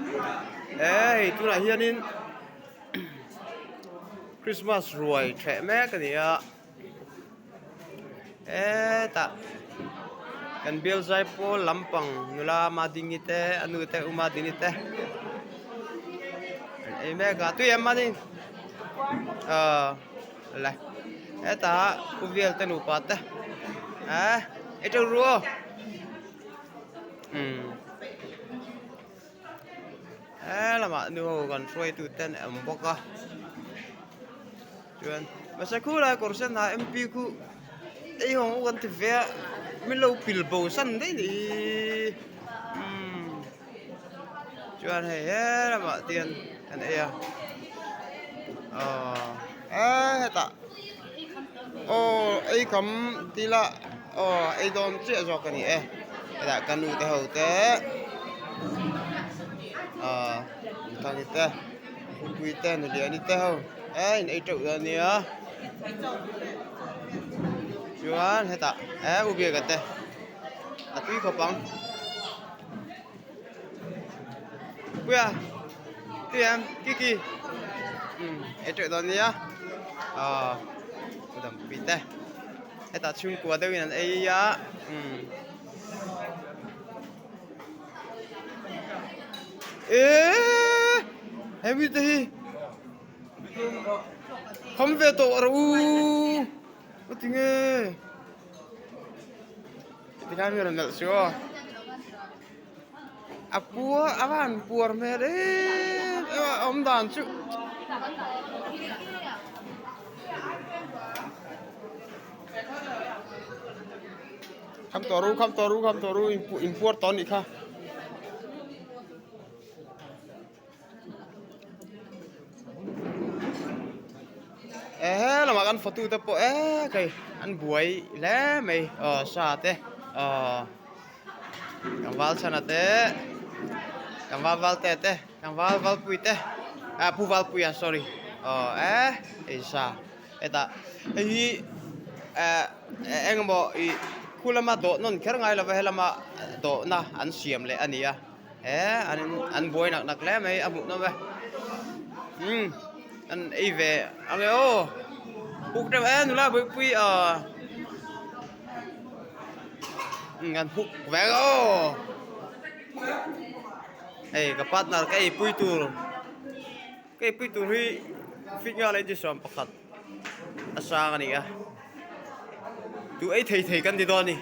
E hei tunah hianin Christmas ruai ṭheh mek a ni a hetah kan bial zaipawl lampang nula Madingi te a nu te u Madini te an ei mek a tui em Mading aw le hetah u Vial te nupa te eh ei ṭeuh ru aw umm. He lamah nu ho kan hruaitu ten a awm bawk a chuan mahse khulai kawr sen ha mp khu ei ho ang u kan ti ve a min lo pil bo san daih nih hi umm chuan hei he lamah te hian an ei a aw e hetah aw ei kham tih lah aw ei dawn chiah zawk a ni e hetah ka nu te ho te aw nuthangi te pui te nuliani te ho e in ei teuh dawn ania chuan hetah e u biaka te a tui khawp ang puia tui em kiki umm ei teuh dawn ania aw u dampui te. Hetah chhungkua deuhin an ei a umm eeeee hemi te hi kham ve tawh rawh u ka ti nge tikhan mi rawn melh chu aw a puar a van puar hmel em em a awm dan chu. Kham tawh ru kham tawh ru kham tawh ru in puar tawh a nih kha. Ehe lamah kan fatu te pawh e kei an buai hle mai aw sa te aw tlangval chhana te tlangval valte te tlangval valpui te ah pu valpuia sorry aw e hei sa hetah hei hi eh eng emaw ih khu lama dawh nawn kher ngai lova helama dawhna an siam leh a ni a. He an an buai nak nak hle mai a hmuh nawm e umm an ei ve ang e aw huk deuh e nula buaipui ah umm an huk ve ang e aw hei ka partner ka ei pui tur ka ei pui tur hi fit nga leh 11 a sang a ni a tu ei thei thei kan ti dawn a ni.